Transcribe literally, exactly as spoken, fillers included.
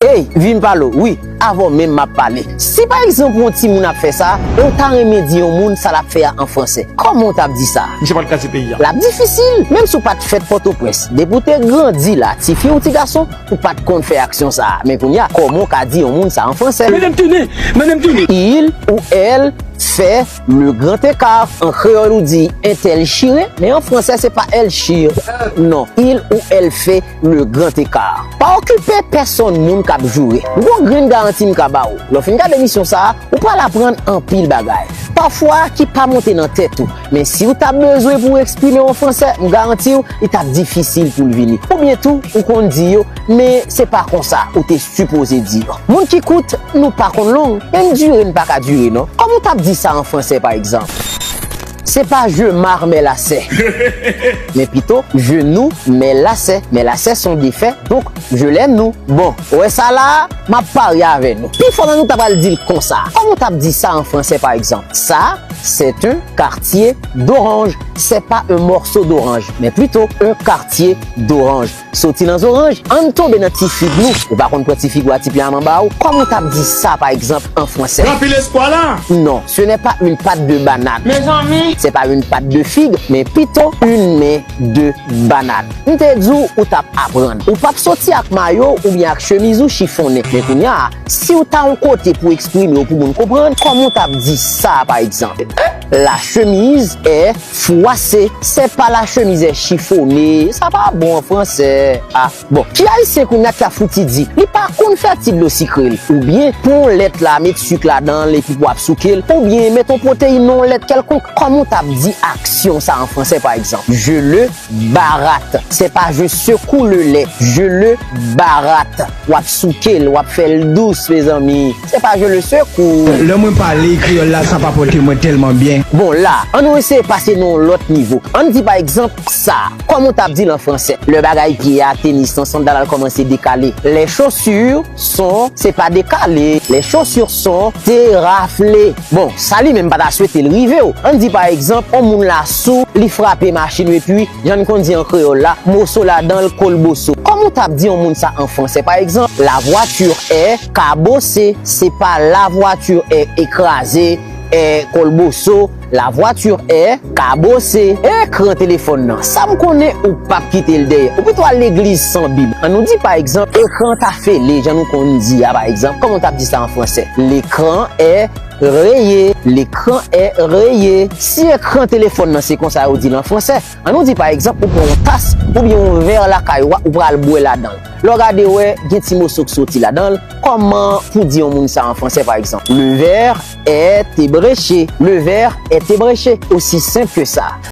Ey, vin pale w, wi, avè w menm m ap pale. Si pa egzanp yon timoun ap fè sa, e w ta renmen di yon moun sa l ap fè a an fransè, kòman w t ap di sa? Misye pral kraze peyi a. L ap difisil, menm si w pa t fèt Pòtoprens. Depi w te grandi la, tifi ou ti gason, ou pa t konn fè aksyon sa a. Men kounye a, kòman w ka di yon moun sa an fransè? Madame Touné, Madame Touné. Il ou elle fait le grand écart. An kreyòl, ou di entèl chire, men an fransè, se pa elle chire. Non, il ou elle fait le grand écart. Pa okipe pèsonn moun k ap joure. M gon grenn garanti m ka ba w. Lè w fin gade emisyon sa a, ou pral aprann anpil bagay. Pafwa ki pa monte nan tèt ou. Men si w ta bezwen pou w eksprime w an fransè, m garanti w, li t ap difisil pou l vini. Oubyen tou, ou konn di yo, men se pa konsa ou te sipoze di yo. Moun ki kout, nou pa konn long, menm dire n pa ka dire non. Kòman w t ap di sa an fransè, pa egzanp? Se pa je marre mes lacets, men pito je nous mes lacets. Mes lacets sont défaits, donc je les noue. Bon, ou wè sa la, m ap parye avè nou. Pifò nan nou ta pral di l konsa. Kòman w t ap di sa an fransè, pa egzanp? Ça, c'est un quartier d'orange. C'est pas un morceau d'orange, mais plutôt un quartier d'orange. Soti nan zoranj, ann tonbe nan ti fig nou. Ou pa konn pran ti fig ou a ti pye a manba ou? Kòman w t ap di sa, pa egzanp, an fransè? Gen anpil espwa la. Non, ce n'est pas une patte de banane. Mezanmi. C'est pas une patte de figue, mais plutôt une main de banane. M te di w, ou t ap aprann. Ou p ap soti ak mayo w oubyen ak chemiz ou chifonnen. Men kounye a, si w ta yon kote pou eksprime w pou moun konprann, kòman w t ap di sa, pa egzanp? La chemise est froissée. C'est pas la chemise est chiffonnée. Sa pa bon an fransè. Ah, bon. Ki ayisyen kounye a k ta fouti di, li pa konn fè ti dlo sikre l? Oubyen, pran yon lèt la, met sik ladan l, epi pou w ap souke l. Oubyen, met yon pwoteyin nan yon lèt kèlkonk. Kòman w t ap di aksyon sa an fransè, pa egzanp? Je le baratte. C'est pas je secoue le lait, je le baratte. W ap souke l, w ap fè l dous, mezanmi. Se pa je le secoue. Lè mwen pale kreyòl la, sa pa pote mwen tèlman byen. Bon, la, ann nou eseye pase nan yon lòt nivo. Ann di, pa egzanp, sa. Kòman w t ap di l an fransè? Lè bagay pye a, tenis lan, sandal la kòmanse dekale. Les chaussures sont, se pa dekale. Les chaussures sont déraflées. Bon, sa li menm pa ta swete l rive w. Ann di, pa egzanp, yon moun la sou, li frape machin ou, epi, jan n konn di an kreyòl la, moso ladan l, kolboso. Kòman w t ap di yon moun sa an fransè? Pa egzanp, la voiture est cabossée. Se pa la voiture est écrasée, est kolboso. La voiture est cabossée. Ekran telefòn nan. Sa m konnen ou p ap kite l dèyè. Ou pito al legliz san Bib. Ann nou di, pa egzanp, ekran ta fele, jan nou konn di a, pa egzanp. Kòman w t ap di sa an fransè? L'écran est rayé. L'écran est rayé. Si ekran telefòn nan se konsa yo di l an fransè, ann nou di, pa egzanp, ou pran yon tas oubyen yon vè lakay ou a, ou pral bwè ladan l. Lè w gade, w wè, gen ti moso k soti ladan l. Kòman pou di yon moun sa an fransè, pa egzanp? Le verre est ébréché. Le verre est ébréché. Aussi simple que ça.